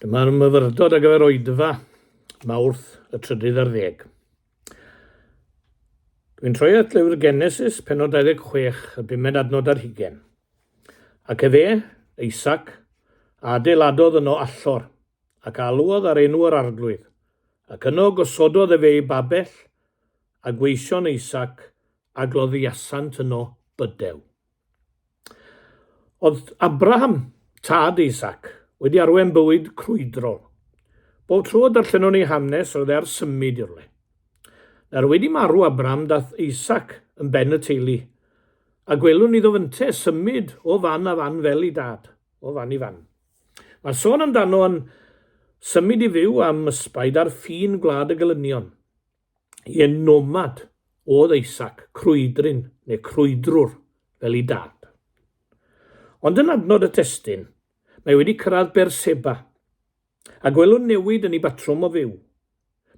Dyma'r myfyrdod ar gyfer oedfa Mawrth y trydydd ar ddeg. Dwi'n troi at lyfr Genesis, penod 26, y bumed adnod ar hugen. Ac efe, Isaac, a adeiladodd yno allor, ac alwodd ar enw yr arglwydd, ac yno gosododd efe ei babell, a gweision Isaac a gloddiasant yno bydew. Oedd Abraham, tad Isaac, wedi arwain bywyd crwydrol. Bob tro y darllenwn ei hanes, roedd e ar symud i rywle. Nawr, wedi marw Abraham, daeth Isaac yn ben y teulu, a gwelwn iddo fynte symud o fan a fan fel ei dad, o fan i fan. Mae sôn amdano yn symud i fyw am ysbaid ar ffin gwlad y gelynion. Ie, nomad oedd Isaac, crwydryn neu crwydrwr fel ei dad. Ond yn adnod y testun, mae wedi cyrraedd Berseba, a gwelwn newid yn ei batrwm o fyw.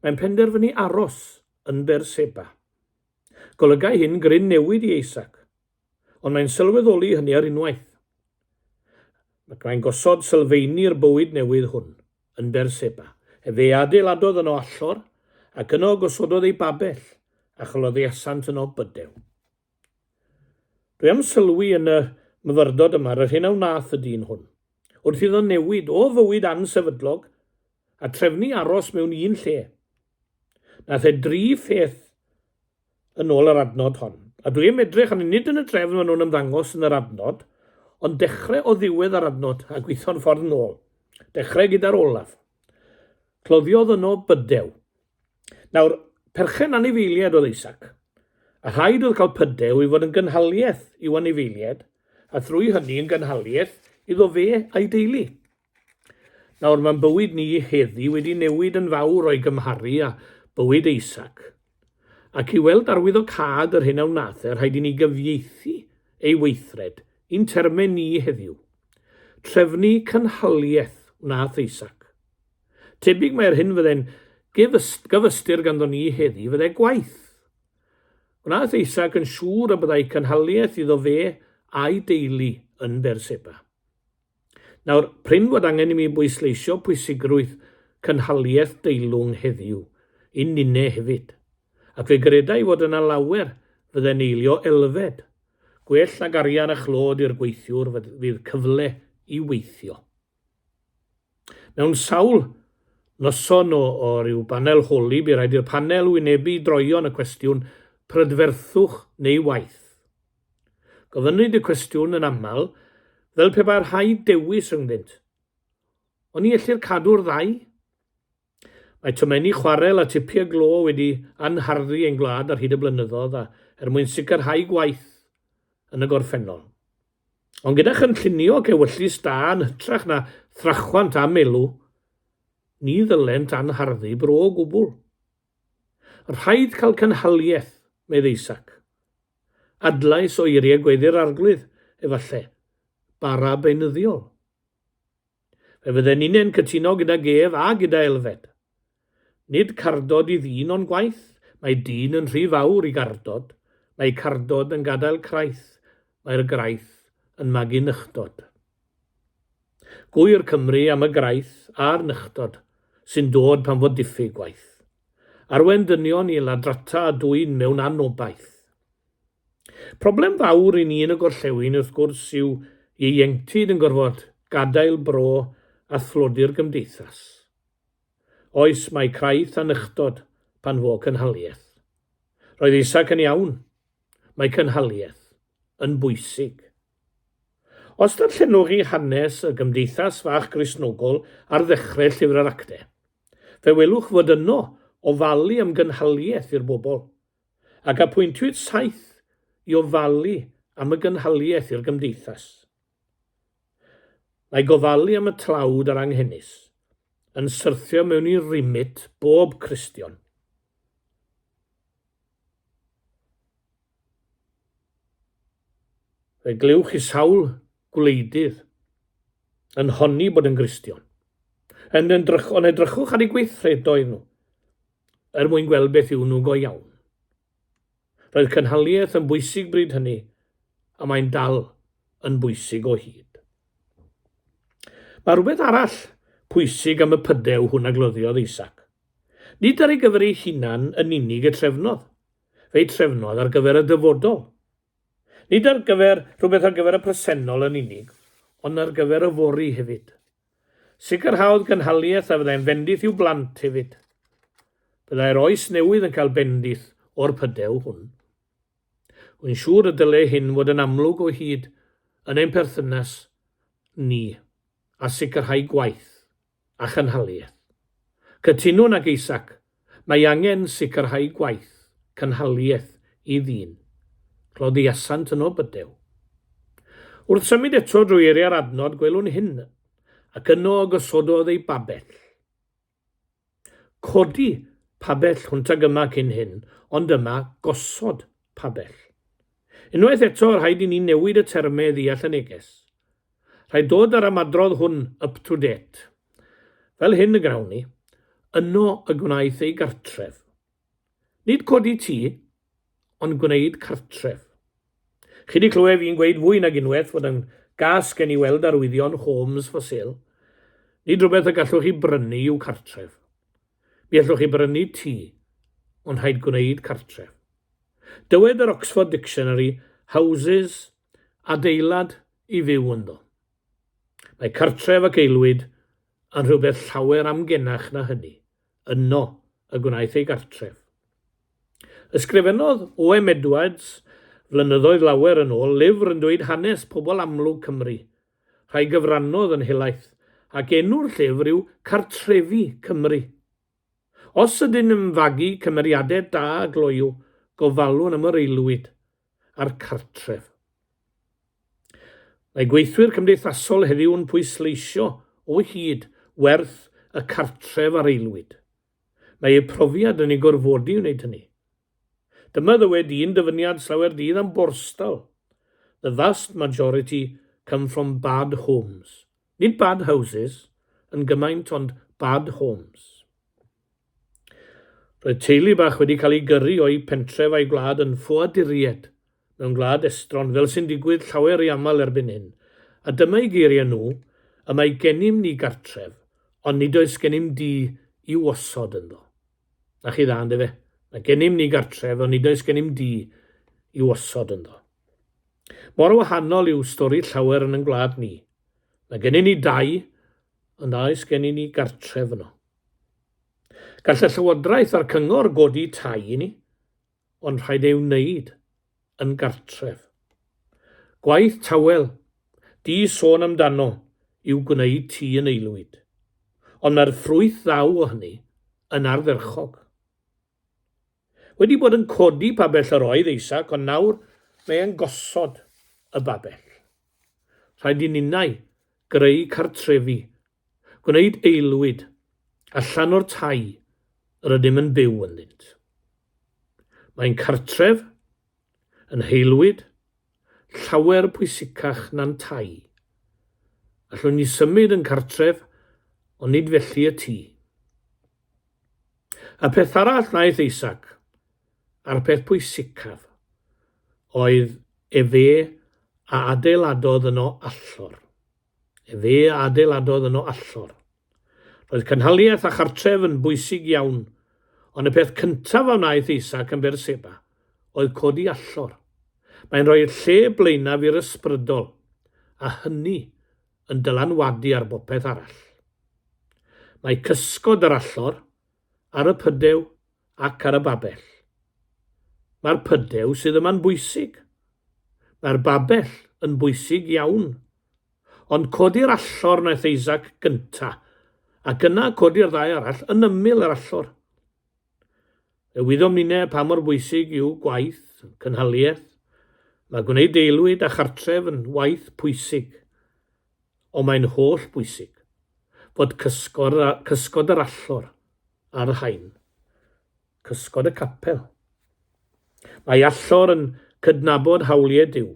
Mae'n penderfynu aros yn Berseba. Golygai hyn gryn newid i Isaac, ond mae'n sylweddoli hynny ar unwaith. Ac mae'n gosod sylfeini'r bywyd newydd hwn. yn Beerseba. Efe adeiladodd yno allor, ac yno gosododd ei babell, a choloddiasant yno bydew. Dwi am sylwi yn y myfyrdod yma ar yr hyn a wnaeth y dyn hwn, wrth iddo newid o fywyd ansefydlog a trefnu aros mewn un lle. Nath e dri pheth yn ôl yr adnod hon. A dwi am edrych arni, nid yn y drefn maen nhw'n ymddangos yn yr adnod, ond dechrau o ddiwedd yr adnod a gweithio'n ffordd nôl. Dechrau gyda'r olaf. Cloddiodd yno bydew. Nawr, perchen anifeiliaid oedd Isaac, a rhaid oedd cael pydew i fod yn gynhaliaeth i'w anifeiliaid, a thrwy hynny yn gynhaliaeth iddo fe a'i deulu. Nawr, mae'n bywyd ni heddi wedi newid yn fawr o'i gymharu â bywyd Isaac. Ac i weld arwyddocâd yr hyn a wnaeth e, rhaid i ni gyfieithu ei weithred i'n termau ni heddiw. Trefnu cynhaliaeth wnaeth Isaac. Tebyg mai'r hyn fydde'n gyfystyr ganddo ni heddi fydde gwaith. Gwnaeth Isaac yn siŵr y byddai cynhaliaeth iddo fe a'i deulu yn Beerseba. Nawr, prin fod angen i mi bwysleisio pwysigrwydd cynhaliaeth deilwng heddiw, i ninne hefyd. Ac fe greda i fod yna lawer fydde'n eilio Elfed. Gwell nag arian a chlod i'r gweithiwr fydd cyfle i weithio. Mewn sawl noson o, o ryw banel holi, bu raid i'r panel wynebu droeon y cwestiwn prydferthwch neu waith. Gofynnwyd y cwestiwn yn aml, fel pe bai rhaid dewis rhyngddynt. Oni ellir cadw'r ddau? Mae tomenni chwarel a tipiau glo wedi anharddu ein gwlad ar hyd y blynyddoedd a er mwyn sicrhau gwaith yn y gorffennol. Ond gyda chynllunio ac ewyllys da yn hytrach na thrachwant am elw, ni ddylent anharddu bro o gwbl. Rhaid cael cynhaliaeth, medd Isaac. Adlais o eiriau gweddi'r Arglwydd, efallai, bara beunyddiol. Fe fydden ninnau'n cytuno gydag ef a gyda Elfed. Nid cardod i ddyn ond gwaith, mae dyn yn rhy fawr i gardod, mae cardod yn gadael craith, mae'r graith yn magu nychdod. Gŵyr Cymru am y graith a'r nychdod sy'n dod pan fo diffyg gwaith. Arwain dynion i ladrata a dwyn mewn anobaith. Problem fawr i ni yn y gorllewin, wrth gwrs, yw ieuenctid yn gorfod gadael bro a thlodi'r gymdeithas. Oes, mae craith a nychdod pan fo cynhaliaeth. Roedd Isaac yn iawn, mae cynhaliaeth yn bwysig. Os darllenwch chi hanes y gymdeithas fach Gristnogol ar ddechrau Llyfr yr Actau, Fe welwch fod yno ofalu am gynhaliaeth i'r bobl, ac apwyntiwyd Saith i ofalu am y gynhaliaeth i'r gymdeithas. Mae gofalu am y tlawd a'r anghenus yn syrthio mewn i remit bob Cristion. Fe glywch chi sawl gwleidydd yn honni bod yn Gristion. Yn edrych, ond edrychwch ar eu gweithredoedd nhw er mwyn gweld beth yw nhw go iawn. Roedd cynhaliaeth yn bwysig bryd hynny a mae'n dal yn bwysig o hyd. Mae rhywbeth arall pwysig am y pydew hwn a gloddiodd Isaac. Nid ar ei gyfer ei hunan yn unig y trefnodd. Fe'i trefnodd ar gyfer y dyfodol. Nid ar gyfer rhywbeth ar gyfer y presennol yn unig, ond ar gyfer yfory hefyd. Sicrhaodd gynhaliaeth a fyddai'n fendith i'w blant hefyd. Byddai'r oes newydd yn cael bendith o'r pydew hwn. Rwy'n siŵr y dylai hyn fod yn amlwg o hyd yn ein perthynas ni â sicrhau gwaith a chynhaliaeth. Cytunwn ag Isaac, mae angen sicrhau gwaith cynhaliaeth i ddyn. Cloddiasant yno bydew. Wrth symud eto drwy eiriau'r adnod, gwelwn hyn, ac yno y gosododd ei babell. Codi pabell hwnt ag yma cyn hyn, ond yma gosod pabell. Unwaith eto, rhaid i ni newid y termau i ddeall y neges. Rhaid dod â'r ymadrodd hwn up to date. Fel hyn y gwnawn ni, yno y gwnaeth ei gartref. Nid codi tŷ, ond gwneud cartref. Chi 'di clywed fi'n gweud fwy nag unwaith fod yn gas gen i weld arwyddion homes for sale. Nid rhywbeth y gallwch chi brynu yw cartref. Mi allwch chi brynu tŷ, ond rhaid gwneud cartref. Dywed yr Oxford Dictionary, houses, adeilad i fyw ynddo. Mae cartref ac aelwyd yn rhywbeth llawer amgenach na hynny. Yno y gwnaeth ei gartref. Ysgrifennodd O.M. Edwards, flynyddoedd lawer yn ôl, lyfr yn dweud hanes pobl amlwg Cymru, rhai gyfrannodd yn helaeth, ac enw'r llyfr yw Cartrefi Cymru. Os ydyn yn fagu cymeriadau da a gloyw, gofalwn am yr aelwyd a'r cartref. Mae gweithwyr cymdeithasol heddiw'n pwysleisio o hyd werth y cartref a'r aelwyd. Mae eu profiad yn eu gorfodi i wneud hynny. Dyma ddywed un dyfyniad slawer dydd am Borstal, The vast majority come from bad homes. Nid bad houses yn gymaint ond bad homes. Roedd teulu bach wedi cael eu gyrru o'u pentref a'u gwlad yn ffoaduriaid mewn gwlad estron, fel sy'n digwydd llawer rhy aml erbyn hyn, a dyma eu geiriau nhw, Y mae gennym ni gartref, ond nid oes gennym dŷ i'w osod ynddo. Na chi dda, yndyfe? Mae gennym ni gartref, ond nid oes gennym dŷ i'w osod ynddo. Mor wahanol yw stori llawer yn ein gwlad ni. Mae gennym ni dai, ond a oes gennym ni gartref yno? Gall y Llywodraeth a'r Cyngor godi tai i ni, ond rhaid ei wneud yn gartref. Gwaith tawel, di sôn amdano, yw gwneud tŷ yn aelwyd. Ond mae'r ffrwyth ddaw o hynny yn ardderchog. Wedi bod yn codi pabell yr oedd Isaac, ond nawr mae e'n gosod y babell. Rhaid i ninnau greu cartrefi Gwneud aelwyd allan o'r tai yr ydym yn byw ynddynt. Mae'n cartref, yn haelwyd, llawer pwysicach na'n tai. Allwn ni symud yn cartref, ond nid felly y tŷ. Y peth arall wnaeth Isaac, a'r peth pwysicaf, oedd efe a adeiladodd yno allor. Efe a adeiladodd yno allor. Roedd cynhaliaeth a chartref yn bwysig iawn, ond y peth cyntaf a wnaeth Isaac yn Beerseba oedd codi allor. Mae'n rhoi'r lle blaenaf i'r ysbrydol, a hynny yn dylanwadu ar bopeth arall. Mae cysgod yr allor ar y pydew ac ar y babell. Mae'r pydew sydd yma'n bwysig. Mae'r babell yn bwysig iawn. Ond codi'r allor wnaeth Isaac gynta, ac yna codi'r ddau arall yn ymyl yr allor. Fe wyddom ninne pa mor bwysig yw gwaith cynhaliaeth. Mae gwneud aelwyd a chartref yn waith pwysig. Ond mae'n holl bwysig fod cysgod, cysgod yr allor ar y rhain. Cysgod y capel. Mae allor yn cydnabod hawliau Duw.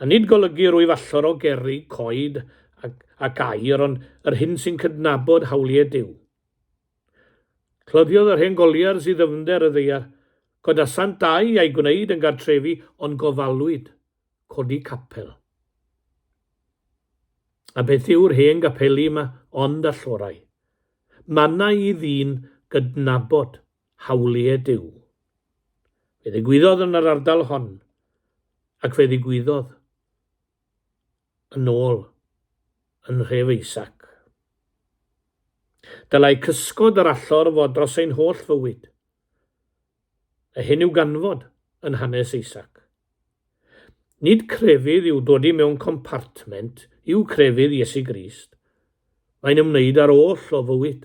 A nid golygu rwyf allor o gerrig, coed ac, ac aur, ond yr hyn sy'n cydnabod hawliau Duw. Cloddiodd yr hen goliars i ddyfnder y ddaear. Codasant dai a'i gwneud yn gartrefi, ond gofalwyd codi capel. A beth yw'r hen gapeli yma ond allorau? Mannau i ddyn gydnabod hawliau Duw. Fe ddigwyddodd yn yr ardal hon, ac fe ddigwyddodd yn ôl yn nhref Isaac. Dylai cysgod yr allor fod dros ein holl fywyd. A hyn i'w ganfod yn hanes Isaac. Nid crefydd yw dod i mewn compartment yw crefydd Iesu Grist. Mae'n ymwneud â'r oll o fywyd.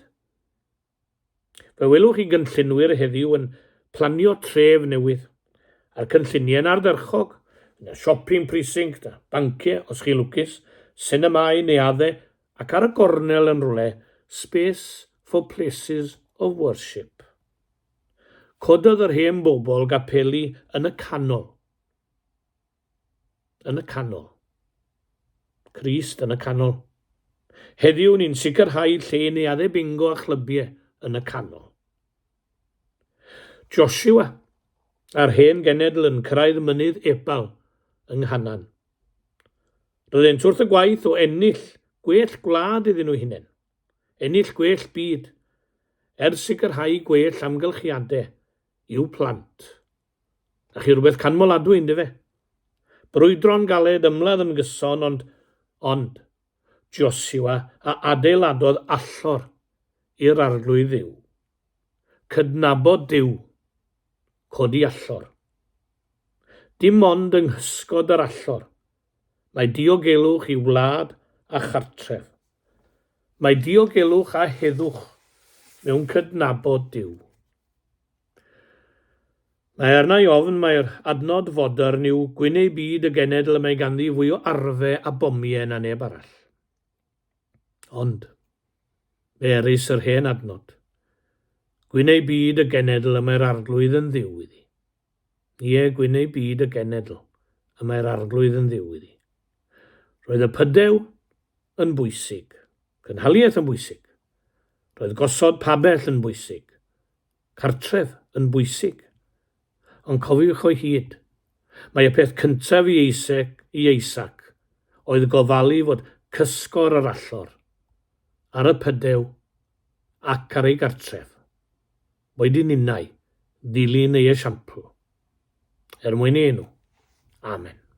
Fe welwch chi gynllunwyr heddiw yn planio tref newydd, a'r cynlluniau'n ardderchog, yna shopping precinct, a banciau, os chi'n lwcus, sinemâu, neuaddau, ac ar y gornel yn rhywle, space for places of worship. Cododd yr hen bobl gapeli yn y canol. Yn y canol. Crist yn y canol. Heddiw ni'n sicrhau lle i neuaddau bingo a chlybiau yn y canol. Joshua a'r hen genedl yn cyrraedd mynydd Ebal yng Nghanan. Roeddent wrth y gwaith o ennill gwell gwlad iddyn nhw hunain. Ennill gwell byd, er sicrhau gwell amgylchiadau i'w plant. A chi rhywbeth canmoladwy, yndyfe? Brwydro'n galed, ymladd yn gyson, ond, ond, Josua a adeiladodd allor i'r Arglwydd Dduw. Cydnabod Duw, codi allor. Dim ond yng nghysgod yr allor mae diogelwch i wlad a chartref. Mae diogelwch a heddwch mewn cydnabod Duw. Mae arna i ofn mai'r adnod fodern yw gwyn ei byd y genedl y mae ganddi fwy o arfe a bomiau na neb arall. Ond, fe erys yr hen adnod. Gwyn ei byd y genedl y mae'r Arglwydd yn Dduw iddi. Ie, gwyn ei byd y genedl y mae'r Arglwydd yn Dduw iddi. Roedd y pydew yn bwysig. Cynhaliaeth yn bwysig. Roedd gosod pabell yn bwysig. Cartref yn bwysig. Ond cofiwch o hyd, mai y peth cyntaf i Isaac, i Isaac oedd gofalu fod cysgor yr allor ar y pydew ac ar ei gartref. Boed i ninnau ddilyn ei esiampl. Er mwyn ei enw. Amen.